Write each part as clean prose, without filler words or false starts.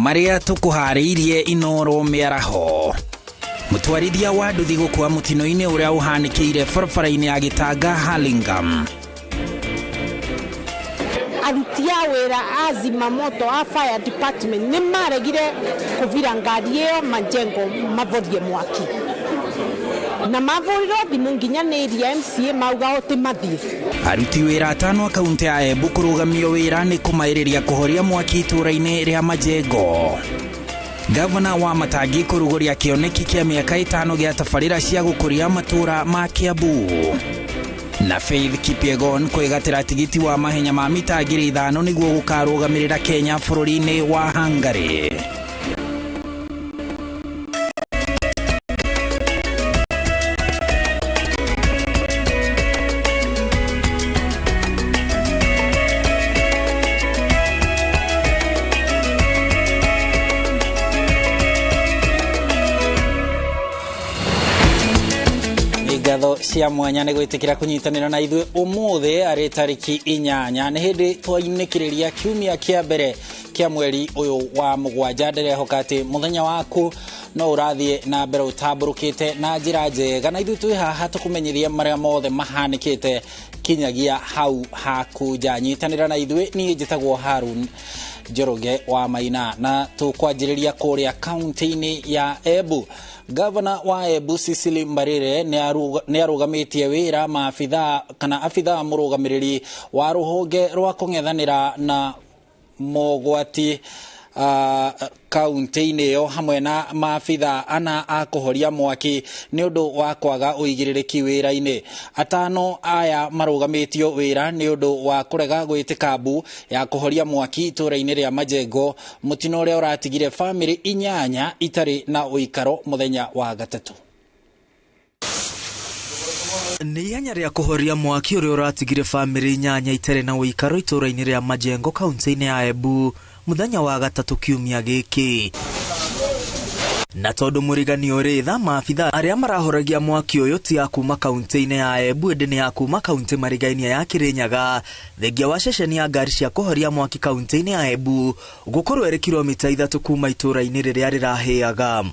Marĩa tũkũharĩirie Inoro mĩaraho. Mũtwarithia wa nduthi gũkua mũtino-inĩ ũrĩa ũhanĩkĩire barabara-inĩ ya Gĩtanga Hurlingham. Aruti a wĩra a zimamoto a fire department nĩ maregire kũbira ngari ĩyo Majengo mavorie mwaki, na mavũrirwo thimũ nginya nĩ area MCA mauga oti mathiĩ. Aruti wĩra atano a kaunti ya Embu kũrũgamio wĩra nĩ kũmaĩrĩria kũhoria mwaki itũũra-inĩ rĩa Majengo. Gavana wa Matangi kũrugũria kĩoneki kĩa mĩaka 5 gĩa tabarĩra cia gũkũria matũũra ma Kiambu. Na Faith Kipyegon kwĩgatĩra tigiti wa mahenya ma mita 5,000 nĩguo gũkarũgamĩrĩra Kenya bũrũri-inĩ wa Hungary. Ngatho cia mwanya nĩ gwĩtĩkĩra kũnyitanĩra na ithuĩ ũmũthĩ arĩ tarĩki 8 nĩ hĩndĩ twainĩkĩrĩria kiumia kĩa mbere kĩa mweri ũyũ wa mũgwanja. Ndĩrehoka atĩ mũthenya waku no ũrathiĩ na mbere ũtambũrũkĩte na njĩra njega, na ithuĩ twĩ haha tũkũmenyithia marĩa mothe mahanĩkĩte kinyagia hau haku nja. Nyitanĩra na ithuĩ, niĩ njĩtagwo Harun Njoroge wa Maina, na tũkwanjĩrĩria kũrĩa kaunti-inĩ ya Embu. Gavana wa Embu Cecily Mbarire nĩ arũgamĩtie wĩra maabithaa kana abithaa mũrũgamĩrĩri wa rũhonge rwa kũng'ethanĩra na mogwati kaunti-inĩ ĩyo hamwe na maabithaa ana a kũhoria mwaki nĩ ũndũ wa kwaga ũigĩrĩrĩki wĩra-inĩ. Atano aya marũgamĩtio wĩra nĩ ũndũ wa kũrega gwĩtĩka mbu ya kũhoria mwaki itũũra-inĩ rĩa Majengo, mũtino ũrĩa ũratigire bamĩrĩ 8 itarĩ na ũikaro mũthenya wa gatatũ. Nĩ ihenya rĩa kũhoria mwaki ũrĩa ũratigire bamĩrĩ 8 itarĩ na ũikaro itũũra-inĩ rĩa Majengo kaunti-inĩ ya Embu mũthenya wa gatatũ kiumia gĩkĩ. Na tondũ mũrigani ũrĩ tha, maabithaa arĩa marahoragia mwaki ũyũ ti a kuma kaunti-inĩ ya Embu ĩndĩ nĩ a kuma kaunti marigainia ya Kirinyaga, thengia wa ceceni ya ngari cia kũhoria mwaki kaunti-inĩ ya Embu gũkorwo ĩrĩ kilomita 3 kuma itũũra-inĩ rĩrĩa rĩrahĩaga.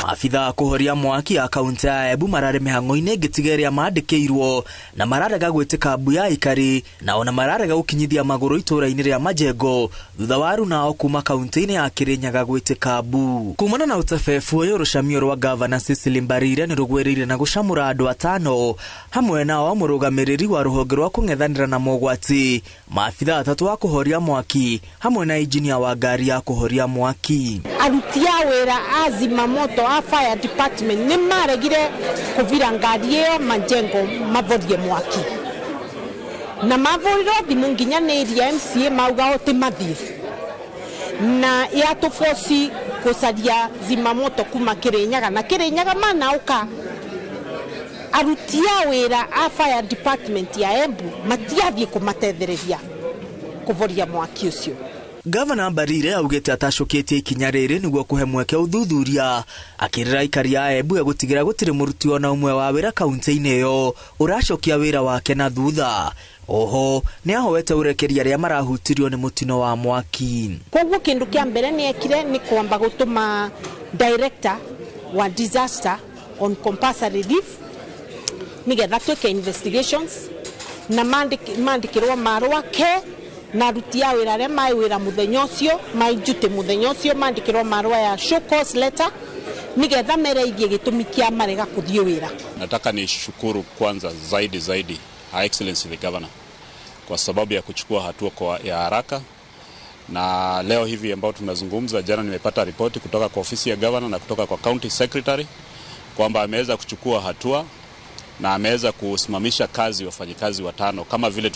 Maabithaa a kũhoria mwaki a kaunti ya Embu mararĩ mĩhang'o-inĩ ĩngĩ tiga ĩrĩa mandĩkĩirwo, na mararega gwĩtĩka mbu ya aikari, na ona mararega gũkinyithia magũrũ itũũra-inĩ rĩa Majengo thutha wa aruna ao kuma kaunti-inĩ ya Kirinyaga gwĩtĩka mbu. Kumana na ũtebebu ũyũ, rũcamio rwa Gavana Cecily Mbarire nĩ rũgwĩrĩire na gũcamũra andũ atano, hamwe nao mũrũgamĩrĩri wa rũhonge rwa kũng'ethanĩra na mogwati, maabithaa atatũ a kũhoria mwaki hamwe na injinia wa ngari ya kũhoria mwaki. Aruti a wĩra a zimamoto a fire department nĩ maregire kũbira ngari ĩyo Majengo mavorie mwaki, na mavũrirwo thimũ nginya nĩ area MCA mauga oti mathiĩ, na yatũboci gũcaria zimamoto kuma Kirinyaga, na Kirinyaga manaũka aruti a wĩra a fire department ya Embu matiathiĩ kũmatethereria kũvoria mwaki ũcio. Gavana Mbarire augĩte atacũkĩtie ikinya rĩrĩ nĩguo kũhe mweke ũthuthuria, akĩrĩra aikari a Embu gũtigĩra gũtirĩ mũruti ona ũmwe wa wĩra kaunti-inĩ ĩyo ũracokia wĩra wake na thutha. Oho nĩ ahoete ũrekeri arĩa marahutirio nĩ mũtino wa mwaki. Koguo kĩndũ kĩa mbere nĩ ekire nĩ kwamba gũtũma director wa disaster on compulsory leave nĩgetha twĩke investigations, na mandĩkĩrwo marũa ke na aruti a wĩra arĩa mai wĩra mũthenya ũcio, mai duty mũthenya ũcio, mandĩkĩrwo marũa ya show cause letter nĩgetha mereithie gĩtũmi kĩa marega kũthiĩ wĩra. Nataka nishukuru kwanza zaidi Her Excellency the Governor kwa sababu ya kuchukua hatua kwa ya haraka, na leo hivi ambao tunazungumza, jana nimepata ripoti kutoka kwa ofisi ya governor na kutoka kwa county secretary kwamba ameweza kuchukua hatua na ameweza kusimamisha kazi wafanyikazi 5 kama vile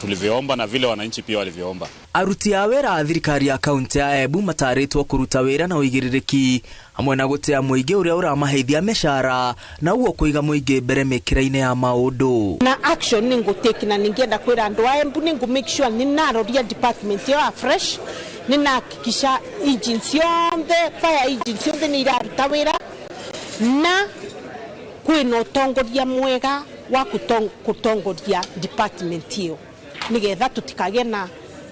tulivyoomba na vile wananchi pia walivyoomba. Aruti a wĩra a thirikari ya kaunti ya Embu matarĩtwo kũruta wĩra na ũigĩrĩrĩki hamwe na gũtea mũingĩ ũrĩa ũramaheithia mĩcara na ũguo kũiga mũingĩ mbere mĩkĩra-inĩ ya maũndũ. Na action nĩ ngũtake, na ningĩenda kwĩra andũ a Embu nĩ ngũ make sure nĩ naroria department ĩyo afresh, nĩ nahakikisha engine ciothe, fire engine ciothe nĩ iraruta wĩra, na kwĩna ũtongoria mwega wa kũtongoria department ĩyo nĩgetha tũtikagĩe na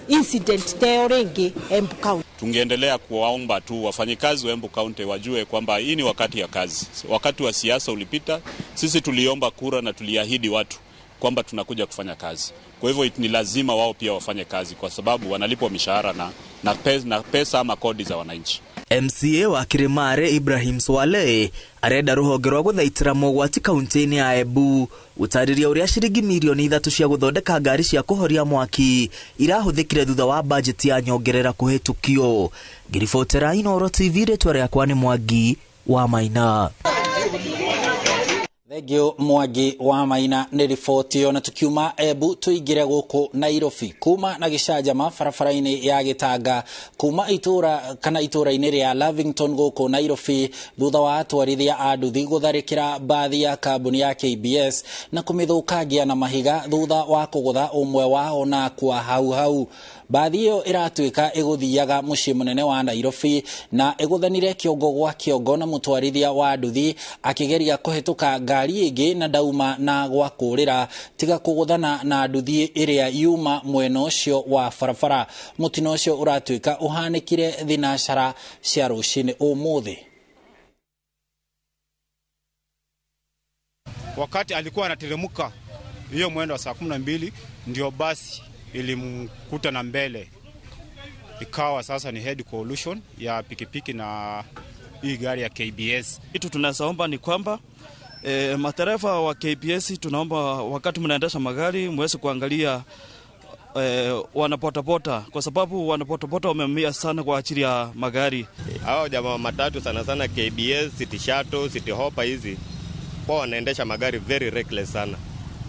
Incident teo rĩngĩ Embu County. Tungeendelea kuwaomba tu wafanyikazi wa Embu County wajue kwamba hii ni wakati ya kazi. Wakati wa siasa ulipita, sisi tuliomba kura na tuliahidi watu kwamba tunakuja kufanya kazi. Kwa hivyo ni lazima wao pia wafanye kazi kwa sababu wanalipwa mishahara na pesa ama kodi za wananchi. MCA wa Kirimare Ibrahim Swale arenda ruhonge rwa guthaitira mogwati kaunti-inĩ ya Embu gũtarĩria ũrĩa ciringi mirioni 3 cia gũthondeka ngari cia kũhoria mwaki irahuthĩkire thutha wa bajeti ya nyongerera kũhĩtũkio. Ngĩribotera Inooro TV, rĩtwa rĩakwa nĩ Mwangi wa Maina. Thengio Mwangi wa Maina nĩ riboti ĩyo. Na tukiuma Embu tuingire gũkũ Nairobi kuma na gĩcanjama barabara-inĩ ya Gĩtanga kuma itũra kana itũra-inĩ rĩa Lavington gũkũ Nairobi thutha wa atwarithia a nduthi gũtharĩkĩra mbathi ya kambuni ya KBS na kũmĩthũkangia na mahiga thutha wa kũgũtha ũmwe wao na kwa hau hau. Mbathi ĩyo ĩratuĩka ĩgũthiaga mũciĩ mũnene wa Nairobi na ĩgũthanire kĩongo gwa kĩongo na mũtwarithia wa nduthi akĩgeria kũhĩtũka ngari ĩngĩ na ndauma na gwa kũrĩra tiga kũgũthana na nduthi ĩrĩa yuma mwena ũcio wa barabara. Mũtino ũcio ũratuĩka ũhanĩkire thinacara cia rũcinĩ ũmũthĩ. Wakati alikuwa anateremka hiyo mwendo wa saa 12 ndio basi ilimkuta na mbele, ikawa sasa ni head collision ya pikipiki na hii gari ya KBS. Kitu tunaomba ni kwamba madereva wa KBS, tunaomba wakati mnaendesha magari mweze kuangalia wanapotapota, kwa sababu wanapotapota wameumia sana kwa ajili ya magari. Hao jamaa matatu sana sana KBS, City Shuttle, City Hopper hizi kwa wanaendesha magari very reckless sana.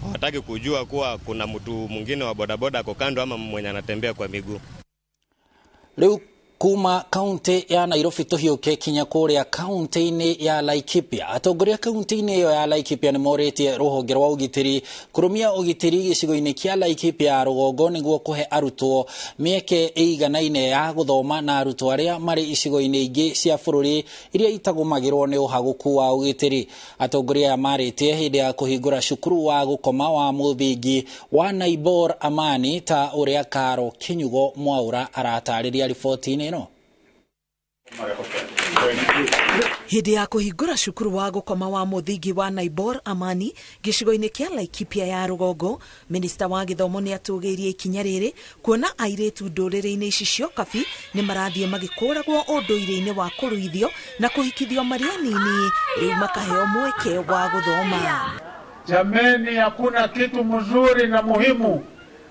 Hawataki kujua kuwa kuna mtu mwingine wa bodaboda ako kando ama mwenye anatembea kwa miguu. Leo kuma kaunti ya Nairobi tuhiuke kinya kuria kaunti-inĩ ya Laikipia. Atongoria kaunti-inĩ ĩyo ya Laikipia nĩ morĩtie rũhonge rwa ũgitĩri kũrũmia ũgitĩri gĩcigo-inĩ kĩa Laikipia ya rũgongo nĩguo kũhe arutwo mĩeke ĩiganaine ya gũthoma na arutwo arĩa marĩ icigo-inĩ ingĩ cia bũrũri iria itagũmagĩrwo nĩ ũhagũku wa ũgitĩri. Atongoria aya marĩtie hĩndĩ ya kũhingũra cukuru wa gũkoma wa mũthingi wa Naibor Amani ta ũrĩa Karo Kinyugo Mwaura aratarĩria riboti-inĩ ĩno. Hĩndĩ ya kũhingũra cukuru wa gũkoma wa mũthingi wa Naibor Amani gĩcigo-inĩ kĩa Laikipia ya rũgongo, minista wa gĩthomo nĩ atũgĩirie ikinya rĩrĩ kuona airĩtu ndũrĩrĩ-inĩ ici cia Ũkabi nĩ marathiĩ magĩkũragwo ũndũire-inĩ wa kũruithio na kũhikithio marĩ anini, rĩu makaheo mweke wa gũthoma. Jameni, hakuna kitu mzuri na muhimu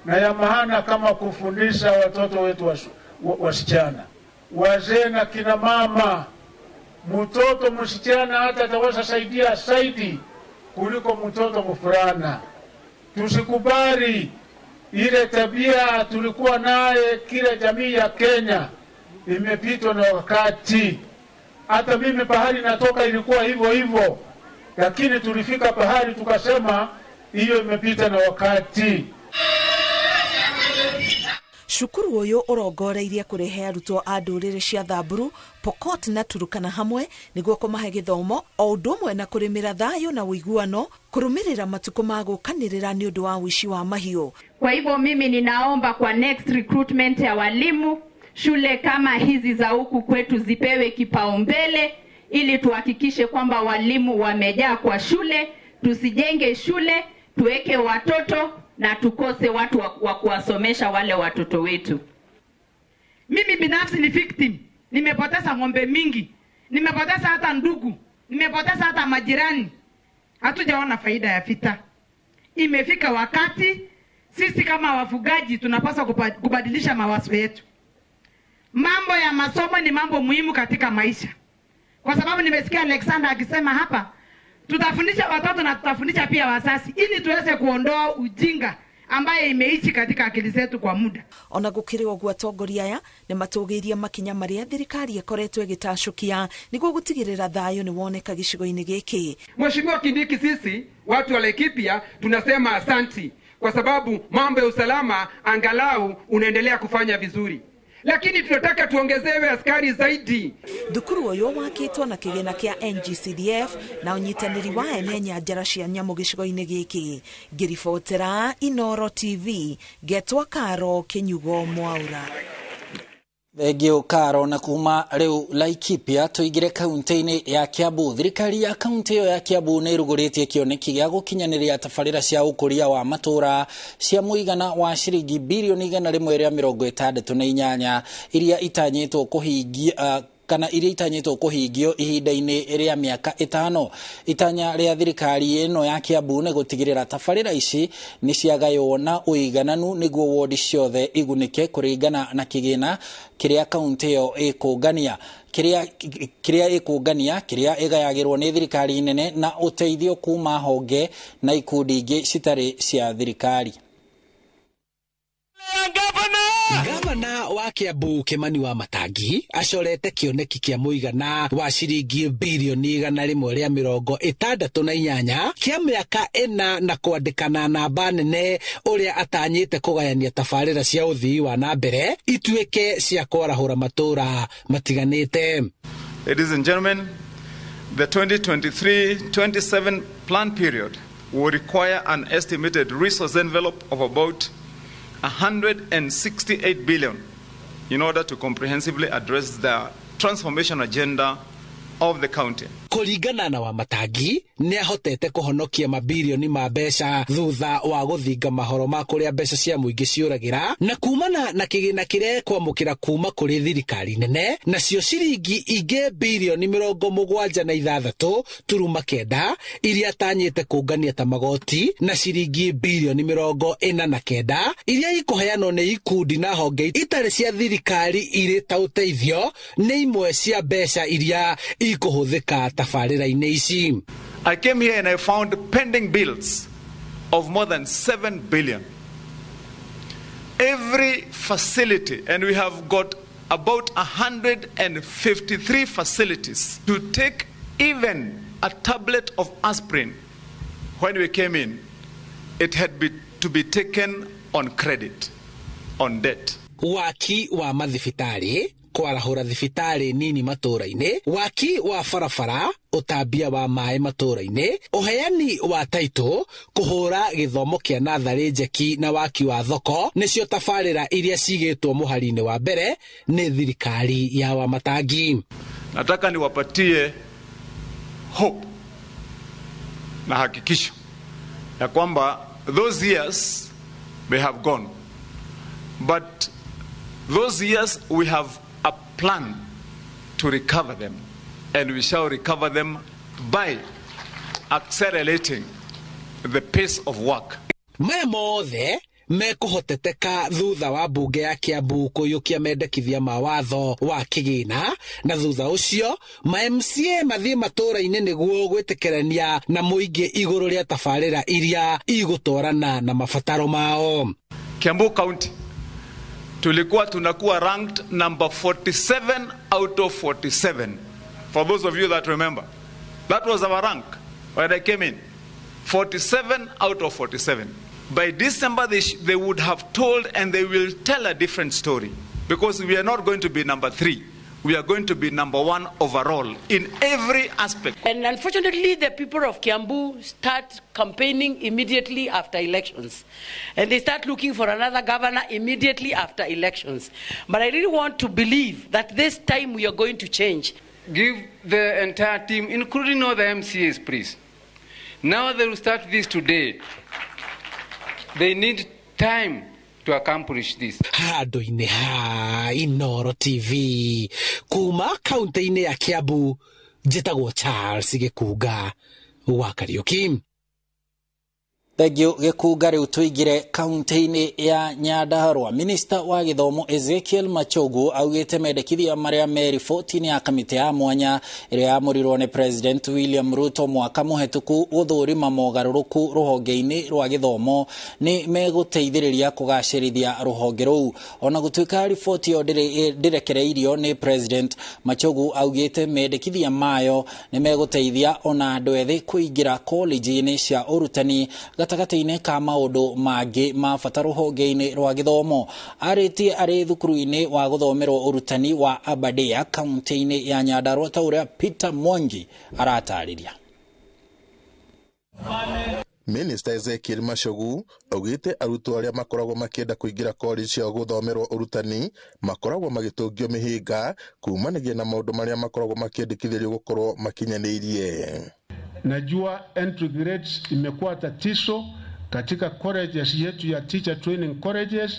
na ya maana kama kufundisha watoto wetu wasichana, wazee na kina mama. Mtoto msichana hata ataweza saidia zaidi kuliko mtoto mvulana. Tusikubali ile tabia tulikuwa naye kila jamii ya Kenya, imepitwa na wakati. Hata mimi pahali natoka ilikuwa hivyo hivyo, lakini tulifika pahali tukasema hiyo imepita na wakati. Cukuru ũyũ ũrongoreirie kũrehe arutwo a ndũrĩrĩ cia Thamburu, Pokot na Turukana hamwe nĩguo kũmahe gĩthomo o ũndũ ũmwe na kũrĩmĩra thayũ na ũiguano, kũrũmĩrĩra matukũ ma gũkanĩrĩra nĩ ũndũ wa ũici wa mahiũ. Kwa hivyo mimi ninaomba kwa next recruitment ya walimu, shule kama hizi za huku kwetu zipewe kipaumbele ili tuhakikishe kwamba walimu wamejaa kwa shule. Tusijenge shule tuweke watoto na tukose watu wa kuwasomesha wale watoto wetu. Mimi binafsi ni victim. Nimepoteza ng'ombe mingi, nimepoteza hata ndugu, nimepoteza hata majirani. Hatujaona faida ya vita. Imefika wakati sisi kama wafugaji tunapaswa kubadilisha mawazo yetu. Mambo ya masomo ni mambo muhimu katika maisha. Kwa sababu nimesikia Alexander akisema hapa, tutafundisha watoto na tutafundisha pia wazazi ili tuweze kuondoa ujinga ambaye imeishi katika akili zetu kwa muda. Ona gukiri ũguo atongoria aya nĩ matũgĩirie makinya marĩa thirikari ĩkoretwo ĩgĩtacũkia nĩguo gũtigĩrĩra thayũ nĩ woneka gĩcigo-inĩ gĩkĩ. Mheshimiwa Kindiki, sisi watu wa Laikipia tunasema asanti kwa sababu mambo ya usalama angalau unaendelea kufanya vizuri. Lakini tunataka tuongezewe askari zaidi. Thukuru ũyũ wakĩtwo na kĩgĩna kĩa NGCDF na ũnyitanĩri wa ene nyanjara cia nyamũ gĩcigo-inĩ gĩkĩ. Ngĩribotera Inoro TV, Ngetwa Karo Kĩnyugo Mwaura. Thengio Karo. Na kuma riu Laikipia tuingire kaunti-inĩ ya Kiambu. Thirikari ya kaunti ĩyo ya Kiambu nĩ ĩrugũrĩtie kĩoneki gĩa gũkinyanĩria tabarĩra cia ũkũria wa matũra cia mũigana wa ciringi birioni 168 iria itanyĩtwo kũhingia kana iria itanyĩtwo kũhingio ihinda-inĩ rĩa mĩaka 5. Itanya rĩa thirikari ĩno ya Kiambu nĩ gũtigĩrĩra tabarĩra ici nĩ ciagaywo na ũigananu nĩguo wodi ciothe igunĩke kũringana na kĩgĩna kĩrĩa kaunti ĩyo ĩkũngania kĩrĩa ĩgayagĩrwo nĩ thirikari nene na ũteithio kuma honge na ikundi ingĩ citarĩ cia thirikari. Gavana wa Kiambu Kimani wa Matangi acorete kĩoneki kĩa mũigana wa ciringi birioni 168 kĩa mĩaka 4 na kwandĩkana namba nene ũrĩa atanyĩte kũgayania tabarĩra cia ũthii wa na mbere ituĩke cia kwarahũra matũra matiganĩte. Ladies and gentlemen, the 2023-27 plan period will require an estimated resource envelope of about 168 billion in order to comprehensively address the transformation agenda of the county. Kũringana na Wamatangi nĩ ahotete kũhonokia mabirioni ma mbeca thutha wa gũthinga mahoro ma kũrĩa mbeca cia mũingĩ ciũragĩra na kumana na kĩgĩna kĩrĩa kwamũkĩra kuma kũrĩ thirikari nene, nacio ciringi ingĩ birioni 76.9 iria atanyĩte kũngania ta magoti na ciringi birioni 49 iria ikũheanwo nĩ ikundi na honge itarĩ cia thirikari irĩ ta ũteithio nĩ imwe cia mbeca iria ikũhũthĩka tabarĩra-inĩ ici. I came here and I found pending bills of more than 7 billion. Every facility, and we have got about 153 facilities, to take even a tablet of aspirin. When we came in, it had to be taken on credit, on debt. Waki wa mathibitarĩ, kwarahũra thibitarĩ nini matũra-inĩ, waki wa barabara, ũtambia wa maĩ matũra-inĩ, ũheani wa taitũ, kũhũra gĩthomo kĩa natharĩ njeki na waki wa thoko nĩcio tabarĩra iria cigĩtwo mũhari-inĩ wa mbere nĩ thirikari ya Wamatangi. Nataka niwapatie hope na hakikisho ya kwamba those years may have gone, but those years we have a plan to recover them, and we shall recover them by accelerating the pace of work. Maya mothe mekũhoteteka thutha wa bunge ya Kiambu kũiyũkia mendekithia ma watho wa kĩgĩna, na thutha ũcio ma MCA mathiĩ matũra-inĩ nĩguo gwĩtĩkĩrania na mũingĩ igũrũ rĩa tabarĩra iria igũtwarana na mabataro mao. Kiambu County tulikuwa tunakuwa ranked number 47 out of 47. For those of you that remember, that was our rank when I came in, 47 out of 47. By December, they would have told, and they will tell a different story, because we are not going to be number 3. We are going to be number 1 overall in every aspect. And unfortunately, the people of Kiambu start campaigning immediately after elections. And they start looking for another governor immediately after elections. But I really want to believe that this time we are going to change. Give the entire team, including all the MCAs, please. Now they will start this today. They need time to accomplish this. Handũ-inĩ ha Inoro TV kuma kaunti-inĩ ya Kiambu, njĩtagwo Charles Gĩkunga wa Kariuki. Thengiũ Gĩkunga. Rĩu tũingĩre kaunti-inĩ ya Nyandarua. Minista wa gĩthomo Ezekiel Machogu augĩte mendekithia marĩa me riboti-inĩ ya kamĩtĩ ya mwanya ĩrĩa yamũrirwo nĩ President William Ruto mwaka mũhetũku gũthũrima mogarũrũku rũhonge-inĩ rwa gĩthomo nĩ megũteithĩrĩria kũgacĩrithia rũhonge rũu. Ona gũtuĩka riboti ĩyo ndĩrekereirio nĩ President, Machogu augĩte mendekithia mayo nĩ megũteithia ona andũ ethĩ kũingĩra college-inĩ cia ũrutani gatagatĩ-inĩ ka maũndũ mangĩ ma bata rũhonge-inĩ rwa gĩthomo. Arĩtie arĩ thukuru-inĩ wa gũthomerwo ũrutani wa Aberdare kaunti-inĩ ya Nyandarua ta ũrĩa Peter Mwangi aratarĩria. Minister Ezekiel Machogu augĩte arutwo arĩa makoragwo makĩenda kũingĩra college cia gũthomerwo ũrutani makoragwo magĩtũngio mĩhĩnga kumanagia na maũndũ marĩa makoragwo makĩendekithĩrio gũkorwo makinyanĩirie. Najua entry grades imekuwa tatizo katika colleges yetu ya teacher training colleges.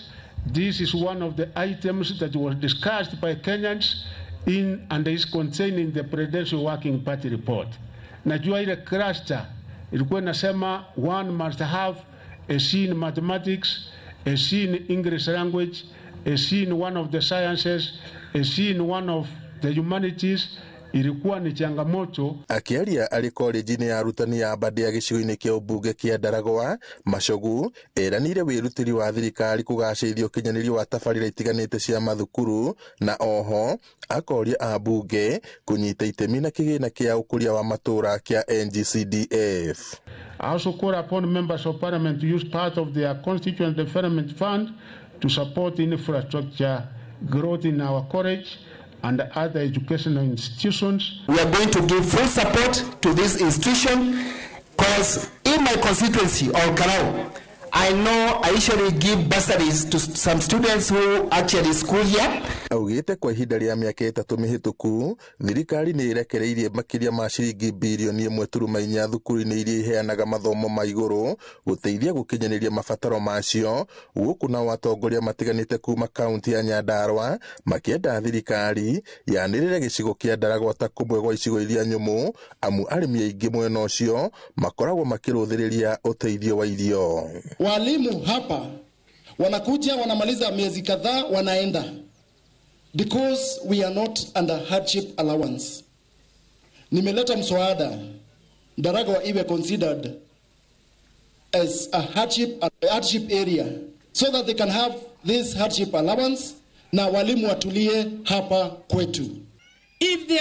This is one of the items that was discussed by Kenyans in and is contained in the Presidential Working Party report. Najua ile cluster ilikuwa inasema one must have a C in mathematics, a C in English language, a C in one of the sciences, a C in one of the humanities. Ilikuwa ni changamoto. Akiaria arĩ koreji-inĩ ya arutani ya Aberdare gĩcigo-inĩ kĩa ũmbunge kĩa Ndaragwa, Machogu eranĩire wĩrutĩri wa thirikari kũgacĩrithia ũkinyanĩria wa tabarĩra itiganĩte cia mathukuru na oho akoria ambunge kũnyita itemi na kĩgĩna kĩa ũkũria wa matũũra kĩa NGCDF. I also call upon members of parliament to use part of their constituent development fund to support infrastructure growth in our college and other educational institutions. We are going to give full support to this institution because in my constituency, Olkalou, I know I usually give bursaries to some students who actually school here. Augĩte kwa ihinda rĩa mĩaka 3 mĩhĩtũku thirikari nĩ ĩrekereirie makĩria ma ciringi birioni 1.4 thukuru-inĩ iria iheanaga mathomo ma igũrũ gũteithia gũkinyanĩria mabataro macio, gũkũ nao atongoria matiganĩte kuma kaunti ya Nyandarua makĩenda thirikari yanĩrĩre gĩcigo kĩa Ndaragwa ta kũmwe gwa icigo iria nyũmũ, amu arĩmi aingĩ mwena ũcio makoragwo makĩrũthĩrĩria ũteithio wa irio. Walimu hapa wanakuja wanamaliza miezi kadhaa wanaenda because we are not under hardship allowance. Nimeleta mswada Ndaragwa iwe considered as a hardship area so that they can have this hardship allowance na walimu watulie hapa kwetu. If they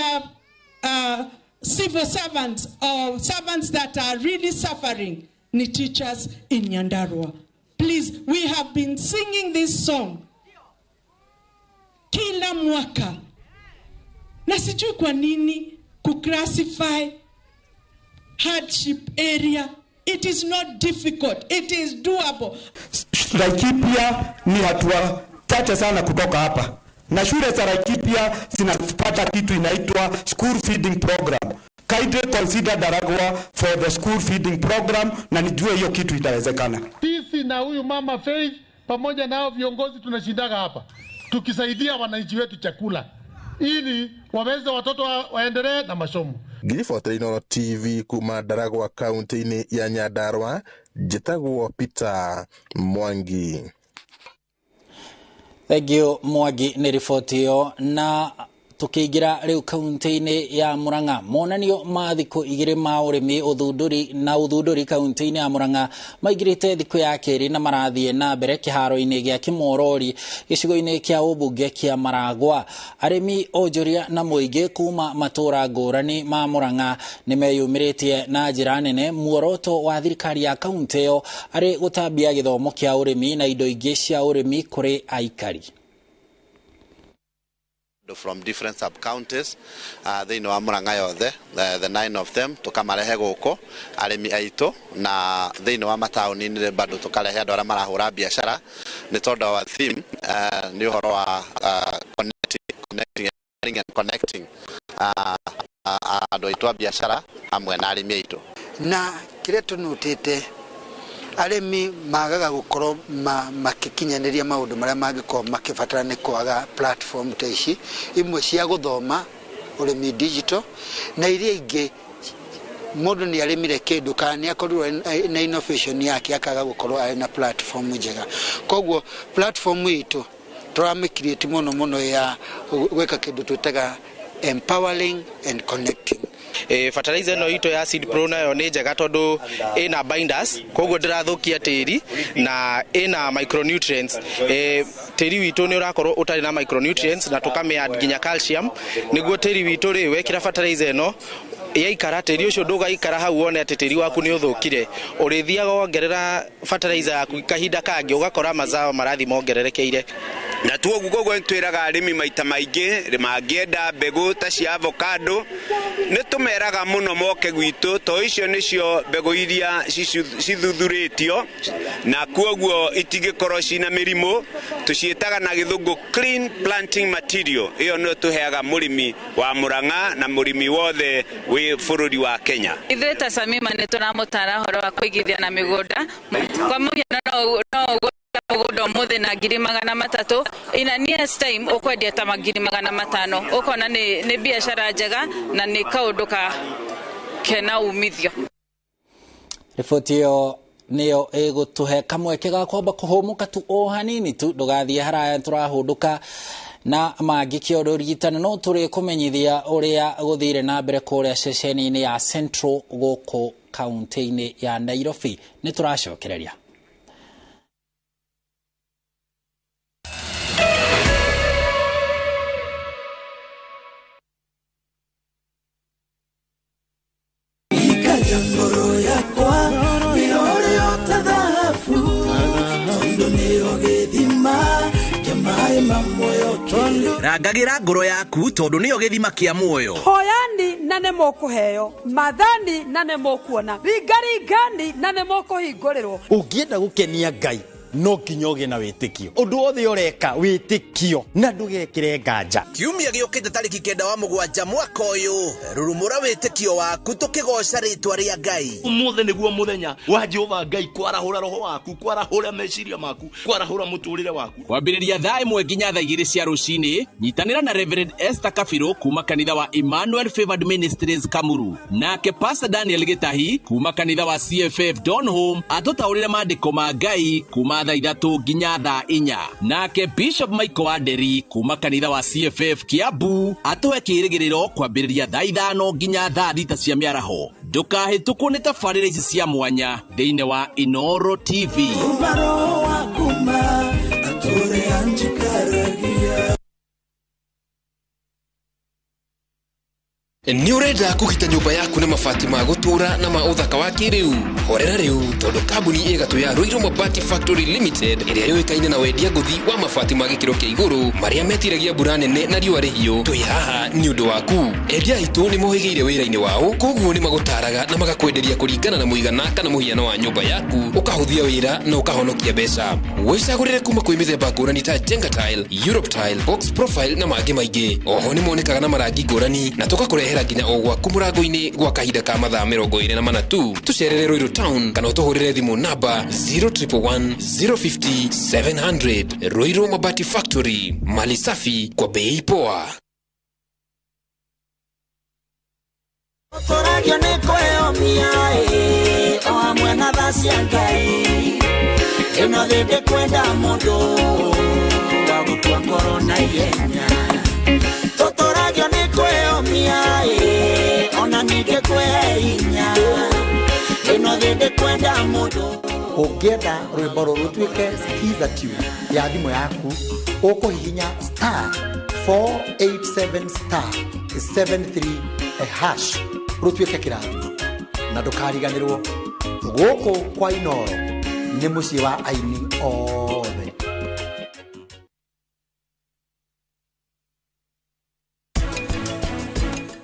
are civil servants or servants that are really suffering, ni teachers in Nyandarua. Please, we have been singing this song kila mwaka. Na sijui kwa nini kuclassify hardship area. It is not difficult. It is doable. Laikipia ni hatua chache sana kutoka hapa. Na shule za Laikipia zinapata kitu inaitwa school feeding program. Kindly consider Ndaragwa for the school feeding program na nijue hiyo kitu itawezekana. Sisi na huyu Mama Faith pamoja nao viongozi tunashindaga hapa tukisaidia wananchi wetu chakula ili waweze watoto waendelee na masomo. Ngiribotera Inooro TV kuma Ndaragwa kaunti-inĩ ya Nyandarua, njĩtagwo Peter Mwangi. Thank you Mwangi nĩ riboti ĩyo. Na tukiingira riu kaunti-inĩ ya Murang'a, monanio ma thikũ 2 ma ũrĩmi ũthundũri na ũthundũri kaunti-inĩ ya Murang'a maingĩrĩte thikũ ya kerĩ na marathiĩ na mbere kĩharo-inĩ gĩa Kĩmorori gĩcigo-inĩ kĩa ũmbunge kĩa Maragwa. Arĩmi, onjoria na mũingĩ kuma matũũra ngũrani ma Murang'a nĩmeyumĩrĩtie na njĩra nene muoroto wa thirikari ya kaunti ĩyo arĩ gũtambia gĩthomo kĩa ũrĩmi na indo ingĩ cia ũrĩmi kũrĩ aikari. From different sub-counties thĩinĩ wa Murang'a yothe, the 9 of them tukamarehe gũkũ arĩmi aitũ, na thĩinĩ wa mataũni-inĩ bado tukarehe andũ arĩa marahũra biacara nĩ tondũ wa theme nĩ ũhoro wa connecting and connecting andũ aitũ a biacara hamwe na arĩmi aitũ. Na kĩrĩa tũnutĩte arĩmi magaga gũkorwo makĩkinyanĩria maũndũ marĩa mangĩkorwo makĩbatara nĩ kwaga platform ta ici imwe cia gũthoma ũrĩmi digital, na iria ingĩ mũndũ nĩ arĩmire kĩndũ kana nĩ akorirwo na innovation yake akaga gũkorwo arĩ na platform njega. Koguo platform itũ tũramĩcreate mũno mũno ya gwĩka kĩndũ twĩtaga empowering and connecting. Fertilizer ĩno itũ ya Seed Pro nayo nĩ njega tondũ ĩna binders, koguo ndĩrathũkia tĩri na ĩna micronutrients. Tĩri witũ nĩ ũrakorwo ũtarĩ na micronutrients na tũkamĩ add nginya calcium nĩguo tĩri witũ rĩ wekĩra fertilizer ĩno Yaikara tĩri ũcio ndũgaikara hau wone atĩ tĩri waku nĩ ũthũkire, ũrĩthiaga wongerera fertilizer yaku kahinda kangĩ ũgakora mazao marathi mongererekeire. Na tuoguo koguo nĩtwĩraga arĩmi maita maingĩ mangĩenda mbegũ ta cia avocado nĩtũmeraga mũno moke gwitũ, to icio nĩcio mbegũ iria cithuthurĩtio na koguo itingĩkorwo cina mĩrimũ. Tũciĩtaga na gĩthũngũ clean planting material. Ĩyo nĩyo tũheaga mũrĩmi wa Murang'a na mũrĩmi wothe wĩ bũrũri wa Kenya. Ithuĩ ta Samima nĩtũramũtara ũhoro wa kũigithia na mĩgũnda. Kwa mũhiano no ũgũre mũgũnda ũmũthĩ na 300,000, in a nearest time ũkwendia ta 500,000, ũkona nĩ biacara njega na nĩ kaũndũ ka kena umithio. Riboti ĩyo nĩyo ĩgũtũhe kamweke ga kwamba kũhũmũka tu o hanini tu, ndũgathiĩ haraya tũrahũndũka na mangĩ kĩondo rigitano no tũrĩ kũmenyithia ũrĩa gũthire na mbere kũrĩa ceceni-inĩ ya Central gũkũ kaunti-inĩ ya Nairobi. Nĩ tũracokereria. Ngoro yakwa nĩyo ta thahabu, tondũ nĩyo gĩthima kĩa maĩ ma muoyo. Rangagĩra ngoro yaku tondũ nĩyo gĩthima kĩa muoyo. Hoyani na nĩ mũkũheo, mathani na nĩ mũkuona, ringaringani na nĩ mũkũhingũrĩrwo. Ũngĩenda gũkenia Ngai no nginya ũgĩe na wĩtĩkio. Ũndũ wothe ũreka wĩtĩkio na ndũgekĩre nganja. Kiumia gĩũkĩte tarĩki 9 wa mũgwanja mwaka ũyũ, rurumũra wĩtĩkio waku tũkĩgoca rĩtwa rĩa Ngai. Ũmũthĩ nĩguo mũthenya wa Jehova Ngai kwarahũra roho waku, kwarahũra meciria maku, kwarahũra mũtũrĩre waku. Kwambĩrĩria thaa 1 nginya thaa 2 cia rũcinĩ, nyitanĩra na Reverend Esther Kabirũ kuma kanitha wa Emmanuel Favored Ministries Kamuru, nake Pastor Daniel Gĩtahi kuma kanitha wa CFF Donholm atũtaũrĩre maandĩko ma Ngai kuma thaa 3 nginya thaa 4, nake Bishop Michael Wanderi kuma kanitha wa CFF Kiambu atũhe kĩrĩgĩrĩro kwambĩrĩria thaa 5 nginya thaa 6 cia mĩaraho. Ndũkahĩtũkwo nĩ tabarĩra ici cia mwanya thĩinĩ wa Inooro TV. Nĩ ũrenda kũgita nyũmba yaku na mabati ma gũtũũra na ma ũthaka wa kĩrĩu? Horera rĩu tondũ kambuni ĩgatũ ya Ruiru Mabati Factory Limited ĩrĩa yũĩkaine na wendia ngũthi wa mabati ma gĩkĩro kĩa igũrũ marĩa metiragia mbura nene na riũa rĩhiũ, twĩ haha nĩ ũndũ waku. Endia aitũ nĩ mohĩgĩire wĩra-inĩ wao, koguo nĩ magũtaraga na magakwenderia kũringana na mũigana kana mũhiano wa nyũmba yaku, ũkahũthia wĩra na ũkahonokia mbeca. Wĩcagũrĩre kuma kwĩ mĩthemba ngũrani ta Jenga Tile, Europe Tile, Box Profile na mangĩ maingĩ. Oho nĩ monekaga na marangi ngũrani na tũgakũrehera nginya o gwaku mũrango-inĩ gwa kahinda ka mathaa 24 tu. Tũcerere Ruiru Town kana ũtũhũrĩre thimũ namba 0111 050 700. Ruiru Mabati Factory, mali safi kwa bei poa. Tũragio nĩ kwĩyomia o hamwe na tha cia Ngai, ĩno thĩ ndĩkwenda mũndũ wa gũkua ngoro na ihenya. Tũtũragio nĩ kwĩyomia ona ningĩ kwĩhe hinya, ĩno thĩ ndĩkwenda mũndũ. Ũngĩenda rwĩmbo rũrũ rũtuĩke skiza tune ya thimũ yaku, ũkũhihinya star 487 star 73 hash rũtuĩke kĩrathimo. Na ndũkariganĩrwo, gũkũ kwa Inooro nĩ mũciĩ wa aini othe.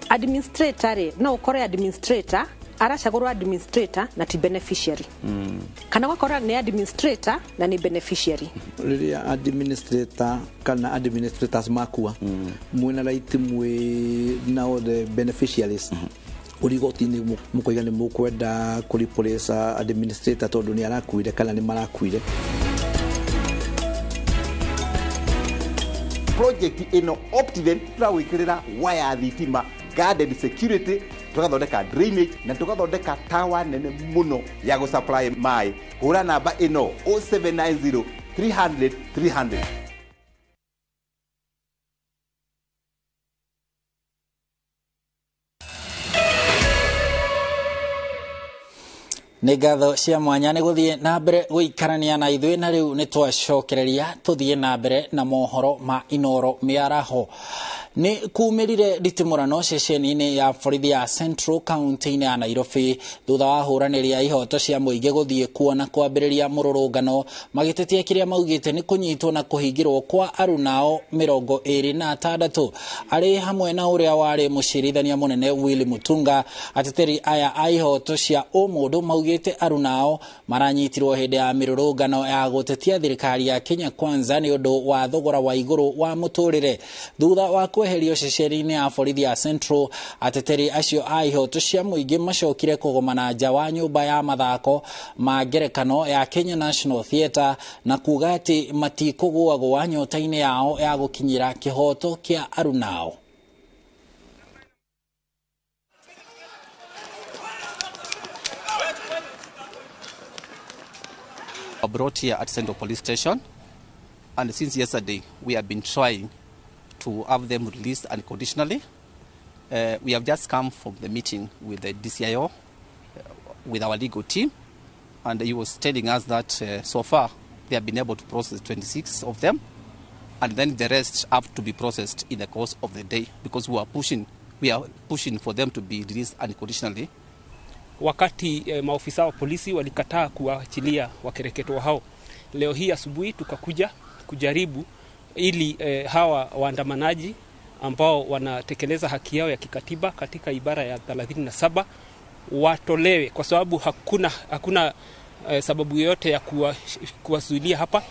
Administrator rĩ, no ũkore administrator aracagũrwo administrator na ti beneficiary, kana ũgakora nĩ administrator na nĩ beneficiary. Rĩrĩa administrator kana administrators makua, mwĩna right mwĩ na othe beneficiaries ũrĩ igoti-inĩ mũkoiga nĩ mũkwenda kũ replace administrator tondũ nĩ arakuire kana nĩ marakuire. Project ĩno Optiven tũrawĩkĩrĩra waya thitima, guarded security, tũgathondeka drainage na tũgathondeka tower nene mũno ya gũ supply maĩ. Hũra namba ĩno 0790 300 300. Nĩ ngatho cia mwanya nĩ gũthiĩ na mbere gũikarania na ithuĩ, na rĩu nĩ twacokereria tũthiĩ na mbere na mohoro ma Inooro mĩaraho. Nĩ kumĩrire nditimũrano ceceni-inĩ ya borithi ya Central kaunti-inĩ ya Nairobi thutha wa ahũranĩri a ihoto cia mũingĩ gũthiĩ kuo na kwambĩrĩria mũrũrũngano magĩtetia kĩrĩa maugĩte nĩ kũnyitwo na kũhingĩrwo kwa arunao 26 arĩ hamwe na ũrĩa warĩ mũcirithania mũnene Willy Mutunga. Ateteri aya a ihoto cia ũmũndũ maugĩte arunao maranyitirwo hĩndĩ ya mĩrũrũngano ya gũtetia thirikari ya Kenya Kwanza nĩ ũndũ wa thogora wa igũrũ wa mũtũrĩre. Thutha wa kweherio ceceni-inĩ ya borithi ya Central, ateteri acio a ihoto cia mũingĩ macokire kũgomana nja wa nyũmba ya mathako ma ngerekano ya Kenya National Theatre na kuga atĩ matikũgũagũa nyota-inĩ yao ya gũkinyĩra kĩhoto kĩa arunao. Brought here at Central Police Station, and since yesterday we have been trying to have them released unconditionally. We have just come from the meeting with the DCIO, with our legal team, and he was telling us that so far they have been able to process 26 of them, and then the rest have to be processed in the course of the day, because we are pushing for them to be released unconditionally. Wakati maofisa wa polisi walikataa kuachilia wakereketwa hao, leo hii asubuhi tukakuja kujaribu ili hawa waandamanaji ambao wanatekeleza haki yao ya kikatiba katika ibara ya 37 watolewe, kwa sababu hakuna sababu yoyote ya kuwazuilia hapa.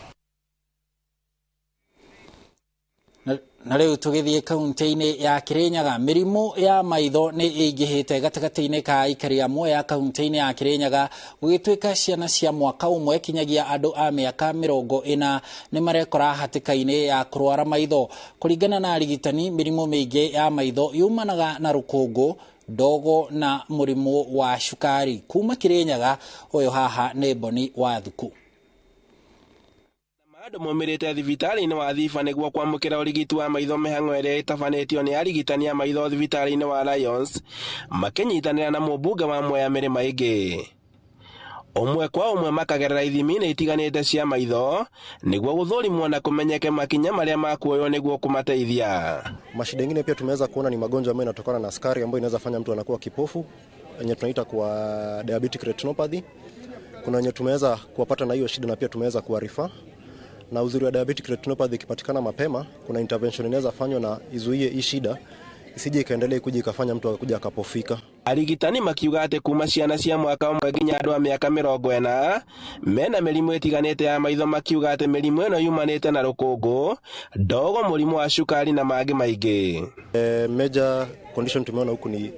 Na rĩu tũgĩthiĩ kaunti-inĩ ya Kirinyaga, mĩrimũ ya maitho nĩ ĩingĩhĩte gatagatĩ-inĩ ka aikari amwe ya kaunti-inĩ ya Kirinyaga, gũgĩtuĩka ciana cia mwaka ũmwe kinyagia andũ a mĩaka 40 nĩ marekora hatĩka-inĩ ya kũrwara maitho. Kũringana na arigitani, mĩrimũ mĩingĩ ya maitho yumanaga na rũkũngũ, ndogo na mũrimũ wa cukari. Kuma Kirinyaga, ũyũ haha nĩ Boni wa Thuku. Andũ maumĩrĩte thibitarĩ-inĩ wa Thiba nĩguo kwamũkĩra ũrigiti wa maitho mĩhang'o ĩrĩa ĩtabanĩtio nĩ arigitani a maitho thibitarĩ-inĩ wa Lions makĩnyitanĩra na mũmbunge wa Mwea mĩrĩma ĩngĩ. Ũmwe kwa ũmwe makagerera ithimi-inĩ itiganĩte cia maitho nĩguo gũthũrimwo na kũmenyeke makinya marĩa makuoywo nĩguo kũmateithia. Mashida ingine pia tumeweza kuona ni magonjwa ambayo yanatokana na sukari ambayo inaweza fanya mtu anakuwa kipofu, yenye tunaita kwa diabetic retinopathy. Kuna wenye tumeweza kuwapata na hiyo shida na pia tumeweza kuwarifa. Na uzuri wa diabetic retinopathy ikipatikana mapema, kuna intervention inaweza fanywa na izuie hii shida isije ikaendelea kuja ikafanya mtu akakuja akapofika. Arigitani makiuga atĩ kuma ciana cia mwaka ũmwe nginya andũ a mĩaka 40 mena mĩrimũ ĩtiganĩte ya maitho, makiuga atĩ mĩrimũ ĩno yumanĩte na rũkũngũ, ndogo, mũrimũ wa cukari na mangĩ maingĩ. Major condition tumeona huku ni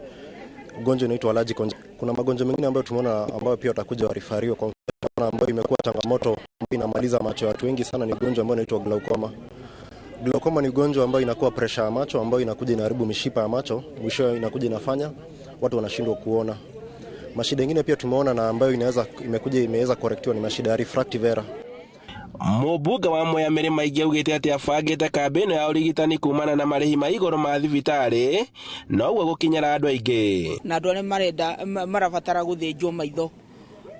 ugonjwa unaitwa allergic. Kuna magonjwa mengine ambayo tumeona ambayo pia watakuja warifariwa, kwa mfano ambayo imekuwa changamoto inamaliza macho ya watu wengi sana ni ugonjwa ambao unaitwa glaucoma. Glaucoma ni ugonjwa ambao inakuwa pressure ya macho ambayo inakuja inaharibu mishipa ya macho, mwisho inakuja inafanya watu wanashindwa kuona. Mashida mengine pia tumeona na ambayo inaweza imekuja imeweza correctiwa ni mashida ya refractive error. Mũmbunge wa Mwea mĩrĩma ĩngĩ augĩte atĩ abangĩte kambĩno ya ũrigitani kumana na marĩhi ma igũrũ ma thibitarĩ noguo gũkinyĩra andũ aingĩ. Na andũ arĩa marenda marabatara gũthĩnjwo maitho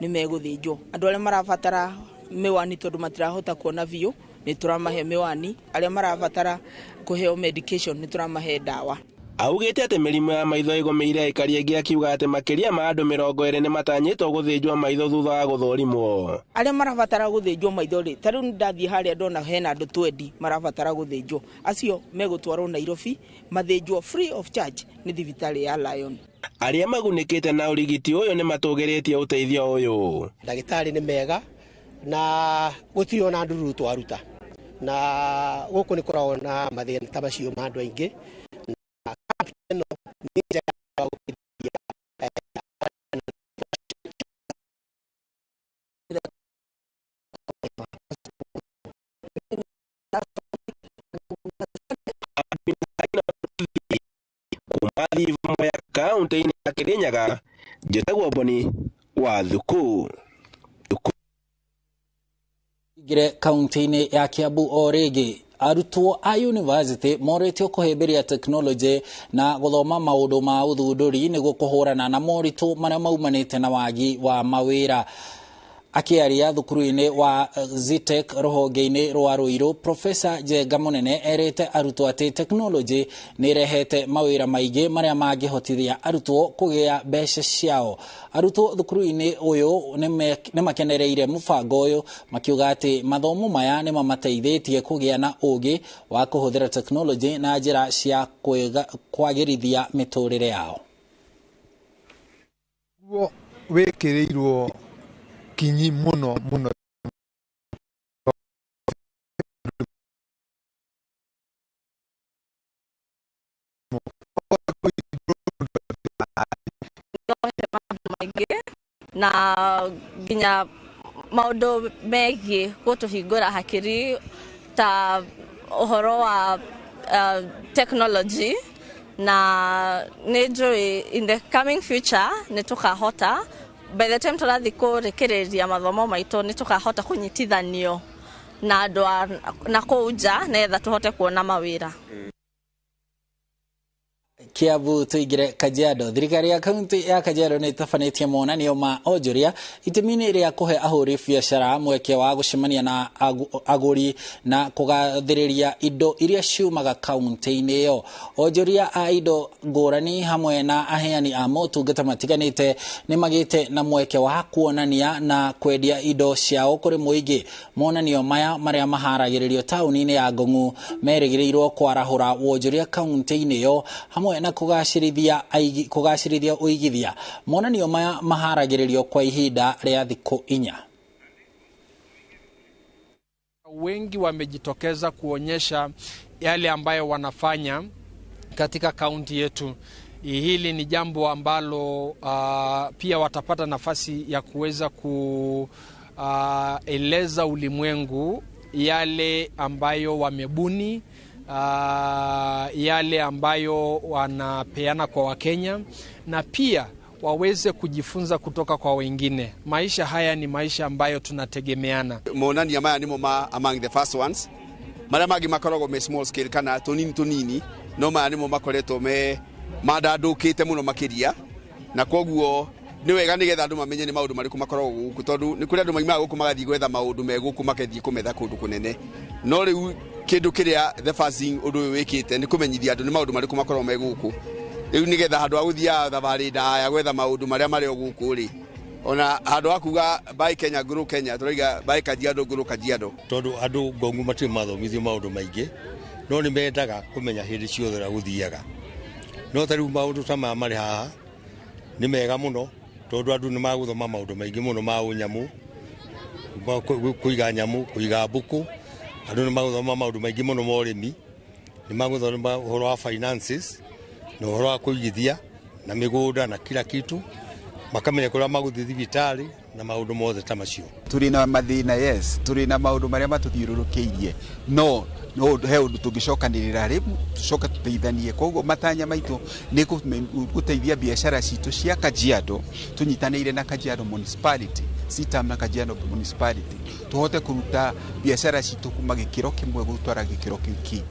nĩ megũthĩnjwo, andũ arĩa marabatara miwani tondũ matirahota kuona biũ nĩ tũramahe miwani, arĩa marabatara kũheo medication nĩ tũramahe ndawa. Augĩte atĩ mĩrimũ ya maitho ĩgũmĩire aikari aingĩ, akiuga atĩ makĩria ma andũ 20 nĩ matanyĩtwo gũthĩnjwo maitho thutha wa gũthũrimwo. Arĩa marabatara gũthĩnjwo maitho rĩ, ta rĩu ndathiĩ harĩa ndona hena andũ 20 marabatara gũthĩnjwo, acio megũtwarwo Nairobi mathĩnjwo free of charge nĩ thibitarĩ ya Lion. Arĩa magunĩkĩte na ũrigiti ũyũ nĩ matũgĩrĩtie ũteithio ũyũ. Ndagĩtarĩ nĩ mega na gũtirĩ ona ndururu twaruta, na gũkũ nĩ kũragwo na mathĩna ta macio ma andũ aingĩ. Kuma Mwea kaunti-inĩ ya Kirinyaga, njĩtagwo Boni wa Thuku. Ingire kaunti-inĩ ya Kiambu o rĩngĩ, arutwo a university moretio kũhĩmbĩria tekinoronjĩ na gũthoma maũndũ ma ũthundũri nĩguo kũhũrana na moritũ marĩa maumanĩte na wagi wa mawĩra. Akĩaria thukuru-inĩ wa Zetech rũhonge-inĩ rwa Ruiru, Profesa Njenga Munene erĩte arutwo atĩ tekinoronjĩ nĩ ĩrehete mawĩra maingĩ marĩa mangĩhotithia arutwo kũgĩa mbeca ciao. Arutwo thukuru-inĩ ũyũ nĩ makenereire mũbango ũyũ makiuga atĩ mathomo maya nĩ mamateithĩtie kũgĩa na ũũgĩ wa kũhũthĩra tekinoronjĩ na njĩra cia kwagĩrithia mĩtũrĩre yao. Wĩkĩrĩirwo kinyi muno muno na nginya maundu megiĩ gũtũhingũra hakiri ta ũhoro wa technology na nĩ njũĩ in the coming future nĩ tũkahota by the time tũrathiĩ kũrĩkĩrĩria mathomo maitũ nĩ tũkahota kũnyitithanio na andũ na kũu nja nĩgetha tũhote kuona mawĩra. Kiambu tuingire Kajiado. Thirikari ya kaunti ya Kajiado nĩ ĩtabanĩtie monanio ma onjoria itemi-inĩ rĩa kũhe ahũri biacara mweke wa gũcemania na agũri na kũgathĩrĩria indo iria ciumaga kaunti-inĩ ĩyo. Onjoria a indo ngũrani hamwe na aheani a motungata matiganĩte nĩ magĩte na mweke wa kuonania na kwendia indo ciao kũrĩ mũingĩ. Monanio maya marĩa maharagĩrĩrio taũni-inĩ ya Ngong'u merĩgĩrĩirwo kwarahũra wonjoria kaunti-inĩ ĩyo hamwe na kũgacĩrithia ũigithia. Monanio maya maharagĩrĩrio kwa ihinda rĩa thikũ 4. Wengi wamejitokeza kuonyesha yale ambayo wanafanya katika kaunti yetu. Hili ni jambo ambalo pia watapata nafasi ya kuweza kueleza ulimwengu yale ambayo wamebuni, yale ambayo wanapeana kwa Wakenya, na pia waweze kujifunza kutoka kwa wengine. Maisha haya ni maisha ambayo tunategemeana. Monania maya nimo ma among the first ones maria mangi makoragwo me small scale kana tunini tunini, no maya nimo makoretwo me mandandukite muno makiria, na koguo ni wega nigetha andu mamenye ni maundu mariku makoragwo guku, tondu ni kuri andu maimaga guku magathii gwetha maundu me guku makethii kumetha kundu kunene. No riu kindu kiria the first thing undu uyu wikite ni kumenyithia andu ni maundu mariku makoragwo me guku, riu nigetha handu ha guthia thabari ndaya gwetha maundu maria mari o guku ri, ona handu ha kuga buy Kenya grow Kenya turaiga buy Kajiado grow Kajiado, tondu andu Ngongu matire mathomithio maundu maingi, no ni mendaga kumenya hindi ciothe uria guthiaga. No ta riu maundu ta maya mari haha ni mega muno, tondu andu ni maguthoma maundu maingi muno ma unyamu, kuiga nyamu, kuiga mbuku. Andu ni maguthoma maundu maingi muno ma urimi, ni maguthoma uhoro wa finances na uhoro wa kuigithia na migunda na kila kitu, makamenya kuria maguthii thibitari na maundu mothe ta macio. Turi na mathina, yes, turi na maundu maria matuthiururukiirie, no he undu tungicokanirira riu tucoke tuteithanie. Koguo matanya maitu ni guteithia biacara citu cia Kajiado, tunyitanire na Kajiado Municipality, CITAM na Kajiado Municipality, tuhote kuruta biacara citu kuma gikiro kimwe gutwara gikiro kiu kingi.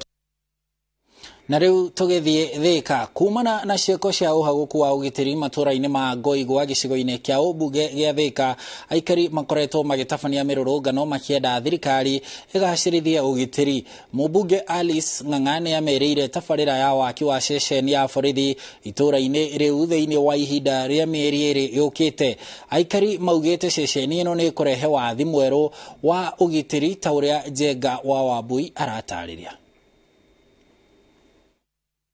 Na riu tugithie Thika kumana na ciĩko cia ũhagũku wa ũgitĩri matũra-inĩ ma Ngoigwa gĩcigo-inĩ kĩa ũmbunge gĩa Thika, aikari makoretwo magĩtabania mĩrũrũngano makĩenda thirikari ĩgacĩrithie ũgitĩri. Mũmbunge Alice Ng'ang'a nĩ amerĩire tabarĩra ya waki wa ceceni ya borithi itũra-inĩ rĩu thĩinĩ wa ihinda rĩa mĩeri 2 yũkĩte. Aikari maugĩte ceceni ĩno nĩ ĩkũrehe wathi mwerũ wa ũgitĩri ta ũrĩa Njenga wa Wambui aratarĩria.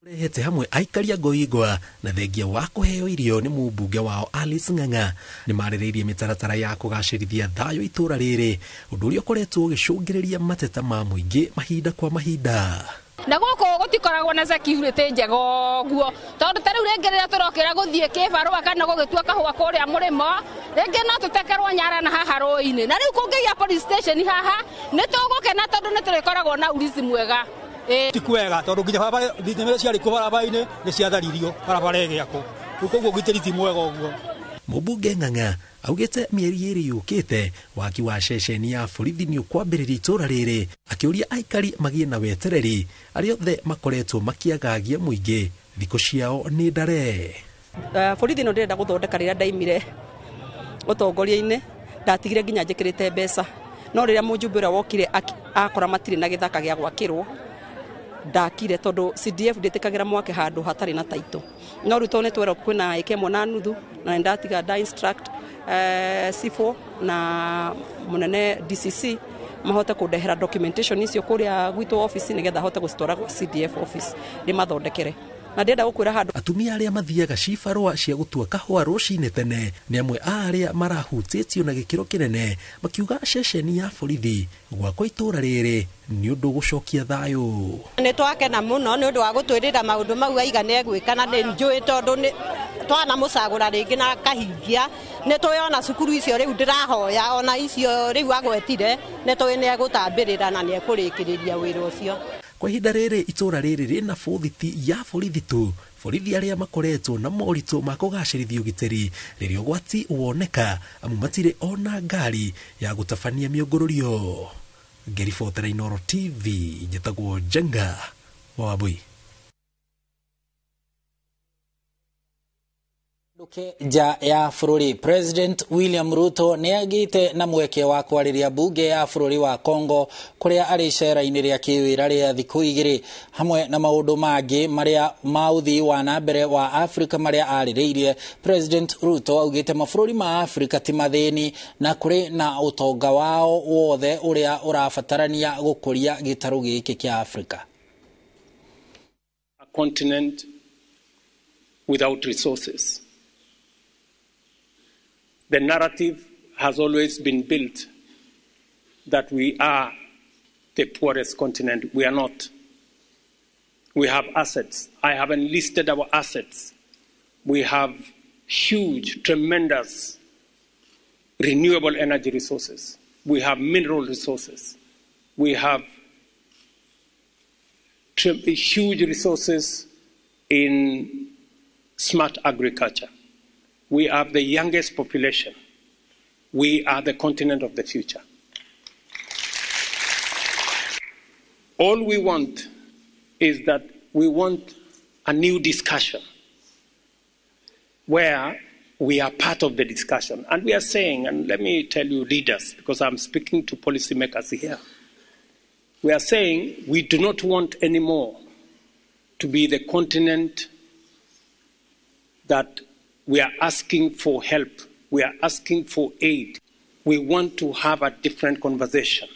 Rehete hamwe aikari a Ngoigwa na thengia wa kũheo irio nĩ mũmbunge wao Alice Ng'ang'a nĩ marĩrĩirie mĩtaratara ya kũgacĩrithia thayũ itũra rĩrĩ, ũndũ ũrĩa ũkoretwo ũgĩcũngĩrĩria mateta ma mũingĩ mahinda kwa mahinda. Na guku gutikoragwo na security njega ũguo, tondu ta riu ringi riria turokira guthie kibarua kana gugitua kahua kuria murimo, ringi no tutekerwo nyara na haha rũĩ-inĩ. Na riu kungigia police station haha ni tugukena tondu ni turikoragwo na ulinzi mwega. Ti kwega tondu nginya barabara thitima ciarĩ kuo barabara-inĩ nĩ ciatharirio barabara ĩgĩakwo, rĩu koguo ũgitĩri ti mwega ũguo. Mũmbunge Ng'ang'a augĩte mĩeri 2 yũkĩte waki wa ceceni ya borithi nĩ ũkwambĩrĩria itũra rĩrĩ, akĩũria aikari magĩe na wetereri arĩa othe makoretwo makĩagagia mũingĩ thikũ ciao nĩ ndare. Borithi ĩno ndĩrenda gũthondeka rĩrĩa ndaimire ũtongoria-inĩ, Ndatigire nginya njĩkĩrĩte mbeca, no rĩrĩa mũjumbe ũrĩa wokire akora matirĩ na gĩthaka gĩa gwakĩrwo, ndakire tondũ CDF ndĩtĩkagĩra mwake handũ hatarĩ na taito. No rĩu tondũ nĩ twerwo kwĩna ĩka 1.5 na nĩ ndatiga nda instruct C4 na mũnene DCC mahote kũndehera documentation icio kũrĩa gwitũ office nĩgetha hote gũcitwara gwa CDF office ndĩmathondekere. Na ndĩrenda gũkwĩra handũ Atumia arĩa mathiaga cibarũa cia gũtua kahũa rũcinĩ tene nĩ amwe a arĩa marahutĩtio na gĩkĩro kĩnene, makiuga ceceni ya borithi gwakwa itũra rĩrĩ nĩ ũndũ gũcokia thayũ. Nĩ twakena mũno nĩ ũndũ wa gũtwĩrĩra maũndũ mau aiga nĩ egwĩka, na nĩ njũĩ tondũ nĩ twanamũcagũra rĩngĩ na akahingia. Nĩ tũĩ ona cukuru icio rĩu ndĩrahoya ona icio rĩu agwetire, nĩ tũĩ nĩ egũtambĩrĩra na nĩ ekũrĩkĩrĩria wĩra ũcio. Kwa ihinda rĩrĩ itũra rĩrĩ rĩna bũthiti ya borithi tu, borithi arĩa makoretwo na moritũ ma kũgacĩrithia ũgitĩri rĩrĩa ũgwati woneka, amu matirĩ ona ngari ya gũtabania mĩũngũrũrio. Ngĩribotera Inooro TV, njĩtagwo Njenga wa Wambui. Nja ya bũrũri, President William Ruto nĩ agĩte na mweke wa kwarĩria mbunge ya bũrũri wa Congo kũrĩa arĩ icera-inĩ rĩa kĩwĩra rĩa thikũ 2, hamwe na maũndũ mangĩ marĩa ma ũthii wa na mbere wa Afrika marĩa arĩrĩirie. President Ruto augĩte mabũrũri ma Afrika ti mathĩni na kũrĩ na ũtonga wao wothe ũrĩa ũrabatarania gũkũria gĩtarũ gĩkĩ kĩa Afrika. A continent without resources. The narrative has always been built that we are the poorest continent. We are not. We have assets. I have enlisted our assets. We have huge, tremendous renewable energy resources. We have mineral resources. We have huge resources in smart agriculture. We have the youngest population. We are the continent of the future. All we want is that we want a new discussion where we are part of the discussion. And we are saying, and let me tell you leaders, because I'm speaking to policymakers here, we are saying we do not want anymore to be the continent that we are asking for help, we are asking for aid. We want to have a different conversation.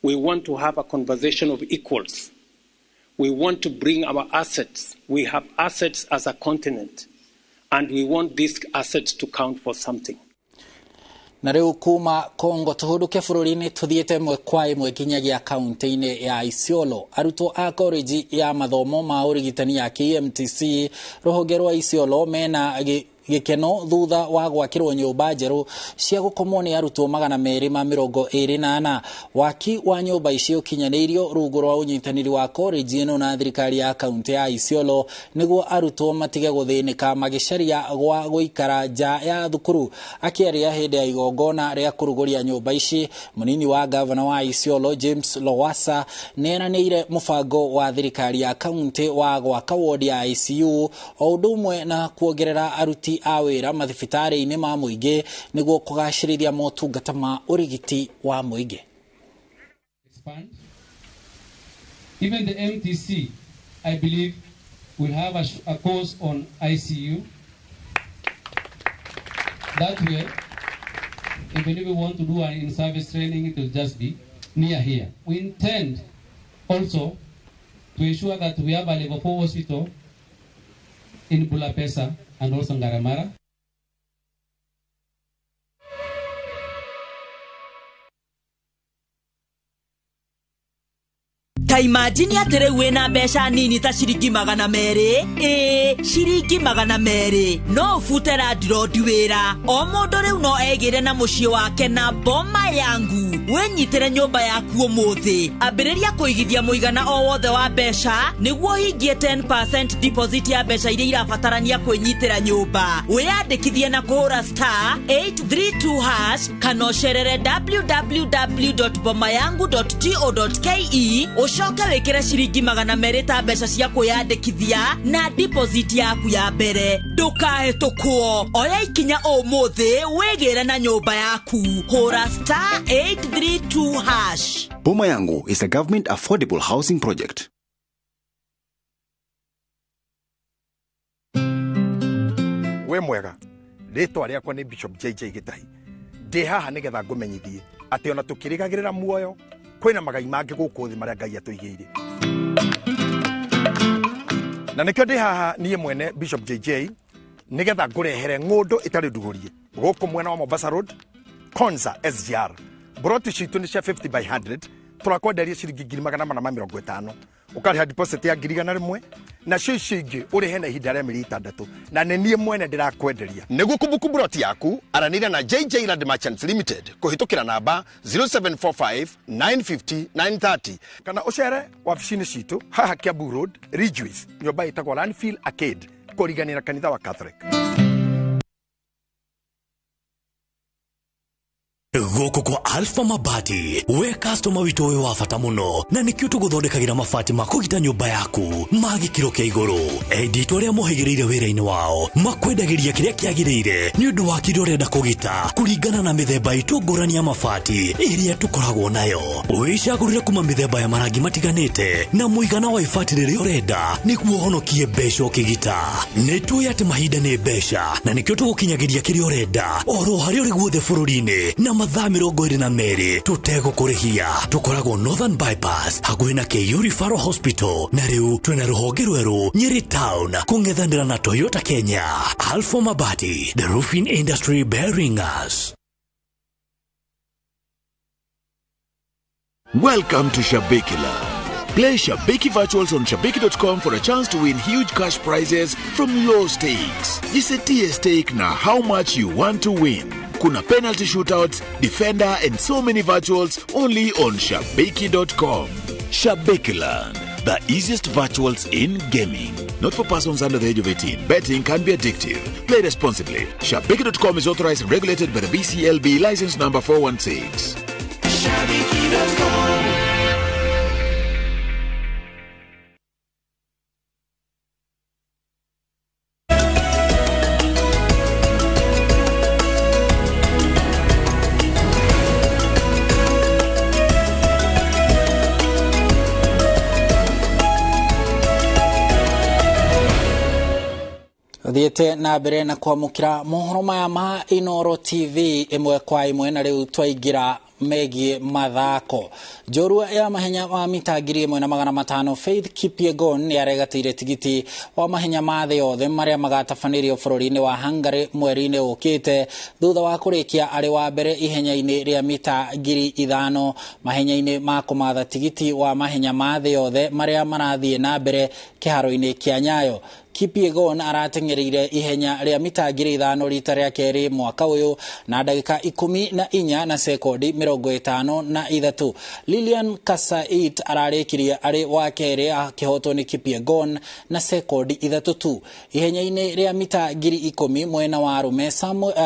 We want to have a conversation of equals. We want to bring our assets. We have assets as a continent, and we want these assets to count for something. Na rĩu kuma Congo tũhũndũke bũrũri-inĩ tũthiĩte ĩmwe kwa ĩmwe nginyagia kaunti-inĩ ya Isiolo. Arutwo a koreji ya mathomo ma ũrigitani ya KMTC rũhonge rwa Isiolo mena gĩkeno thutha wa gwakĩrwo nyũmba njerũ cia gũkomwo nĩ arutwo 224. Waki wa nyũmba ici ũkinyanĩirio rungu rwa ũnyitanĩri wa koreji ĩno na thirikari ya kaunti ya Isiolo nĩguo arutwo matige gũthĩnĩka magĩcaria gwa gũikara nja ya thukuru. Akĩaria hĩndĩ ya igongona rĩa kũrugũria nyũmba ici, mũnini wa gavana wa Isiolo James Lowassa nĩeranĩire mũbango wa thirikari ya kaunti wa gwaka wodi ya ICU o ũndũ ũmwe na kuongerera aruti a wĩra mathibitarĩ-inĩ ma mũingĩ nĩguo kũgacĩrithia motungata ma ũrigiti wa mũingĩ. Even the MTC, I believe, will have a course on ICU. That way, even if we want to do an in-service training, it will just be near here. We intend also to ensure that we have a level 4 hospital in Bulapesa and also Ngaramara. Ta imagine atĩ rĩu wĩna mbeca nini ta ciringi 200, ĩĩ ciringi 200, no ũbute landlord wĩra. O mũndũ rĩu no egĩre na mũciĩ wake na Boma Yangu. Wĩnyitĩre nyũmba yaku ũmũthĩ. Ambĩrĩria kũigithia mũigana o wothe wa mbeca nĩguo ũhingie 10% deposit ya mbeca iria irabatarania kwĩnyitĩra nyũmba. Wĩyandĩkithie na kũhũra star 832 hash kana ũcerere www.bomayangu.co.ke. Ũcoke wĩkĩre ciringi 200 ta mbeca cia kwĩyandĩkithia na deposit yaku ya mbere. Ndũkahĩtũkwo, oya ikinya ũmũthĩ wĩgĩre na nyũmba yaku. Hũra star 832 hash. Boma Yangu is a government affordable housing project. We mwega, rĩtwa rĩakwa nĩ Bishop JJ Gĩtahi. Ndĩ haha nĩgetha ngũmenyithie atĩ ona tũkĩrĩgagĩrĩra muoyo kwĩna magai mangĩ gũkũ thĩ marĩa Ngai atũigĩire. Na nĩkĩo ndĩ haha niĩ mwene Bishop JJ nĩgetha ngũrehere ng'ũndũ ĩtarĩ ndugũrie gũkũ mwena wa Mombasa Road, Konza SGR. Broti citũ nĩ cia 50 by 100, tũrakwenderia ciringi 450,000. Ũkarĩha deposit ya 100,000 nacio icio ingĩ ũrĩhe na ihinda rĩa mĩeri 6, na nĩ niĩ mwene ndĩrakwenderia. Nĩguo kũbuku broti yaku, aranĩria na JJ Land Merchants Limited kũhĩtũkĩra namba 0745 950 930 kana ũcere wabici-inĩ citũ haha Kiambu Road, Ridgeways, nyũmba ĩtagwo Landfill Arcade, kũriganĩra kanitha wa Catholic. Gũkũ kwa Alpha Mabati, we customer witũ wĩ wa bata mũno, na nĩkĩo tũgũthondekagĩra mabati ma kũgita nyũmba yaku ma gĩkĩro kĩa igũrũ. Endi arĩa mohĩgĩrĩire wĩra-inĩ wao makwendagĩria kĩrĩa kĩagĩrĩire nĩ ũndũ wa kĩrĩa ũrenda kũgita kũringana na mĩthemba itũ ngũrani ya mabati ĩrĩa tũkoragwo nayo. Wĩcagũrĩre kuma mĩthemba ya marangi matiganĩte na mũigana wa ibati rĩrĩa ũrenda nĩguo ũhonokie mbeca ũkĩgita. Nĩ tũĩ atĩ mahinda nĩ mbeca, na nĩkĩo tũgũkinyagĩria kĩrĩa ũrenda oro harĩa ũrĩ guothe bũrũri-inĩ na mathaa 22 tũtegũkũrĩhia. Tũkoragwo Northern Bypass hakuhĩ na KU Referral Hospital, na rĩu twĩna rũhonge rwerũ Nyeri Town kũng'ethanĩra na Toyota Kenya. Alpha Mabati, the roofing industry bearing us. Welcome to Shabiki Land. Play Shabiki Virtuals on Shabiki.com for a chance to win huge cash prizes from low stakes. Jisetie stake na how much you want to win. Kuna penalty shootouts, defender and so many virtuals only on Shabiki.com. Shabiki Land, the easiest virtuals in gaming. Not for persons under the age of 18. Betting can be addictive. Play responsibly. Shabiki.com is authorized and regulated by the BCLB license number 416. Shabiki.com. Thiete na mbere na kwamũkĩra mohoro maya ma Inooro TV ĩmwe kwa ĩmwe, na rĩu twaingĩra megiĩ mathako. Njorua ya mahenya ma mita 1500 Faith Kipyegon nĩ aregatĩire tigiti wa mahenya ma thĩ yothe marĩa magatabanĩrio bũrũri-inĩ wa Hungary mweri-inĩ ũkĩte thutha wa kũrĩkia arĩ wa mbere ihenya-inĩ rĩa mita 5000 mahenya-inĩ ma kũmatha tigiti wa mahenya ma thĩ yothe marĩa marathiĩ na mbere kĩharo-inĩ kĩa Nyayo. Kipyegon arateng'ereire ihenya rĩa mita 5000 rita rĩa kerĩ mwaka ũyũ na ndagĩka 14 na sekondi 53. Lilian Kasait ararĩkirie arĩ wa kerĩ akĩhotwo nĩ Kipyegon na sekondi 3 tu. Ihenya-inĩ rĩa mita 10,000 mwena wa arũme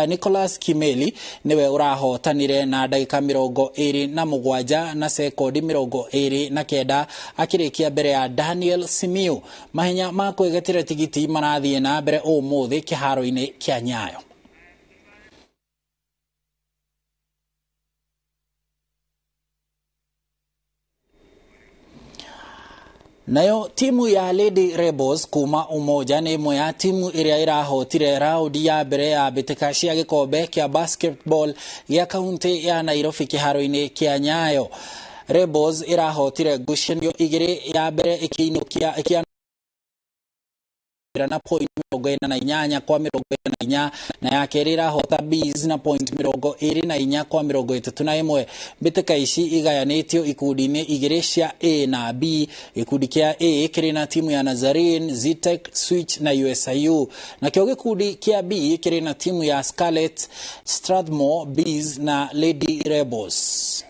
Nicholas Kimeli nĩwe ũrahotanire na ndagĩka 27 na sekondi 29 akĩrĩkia mbere ya Daniel Simiyu. Mahenya ma kwĩgatĩra tigiti marathiĩ na mbere ũmũthĩ kĩharo-inĩ kĩa Nyayo. Nayo timu ya Lady Rebels kuma Umoja nĩ ĩmwe ya timu ĩrĩa ĩrahotire raundi ya mbere ya mbĩtĩka cia gĩkombe kĩa basketball gĩa kaunti ya Nairobi kĩharo-inĩ kĩa Nyayo. Rebels ĩrahotire ngucanio igĩrĩ, ya mbere ĩkĩinũkia na point 48 kwa 44 na ya kerĩ ĩrahota Bees na point 24 kwa 31. Mbĩtĩka ici igayanĩtio ikundi-inĩ igĩrĩ cia A na B. Gĩkundi kĩa A kĩrĩ na timu ya Nazarene, Zetech, Switch na USIU, nakĩo gĩkundi kĩa B kĩrĩ na timu ya Scarlet, Strathmore, Bees na Lady Rebels.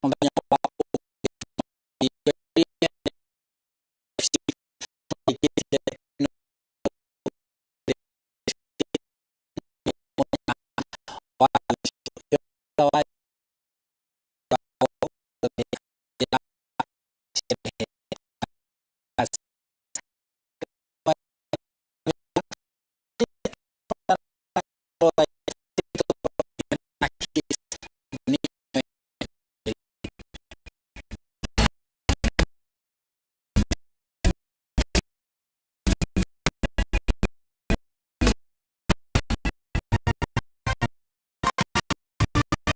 Mũthenya.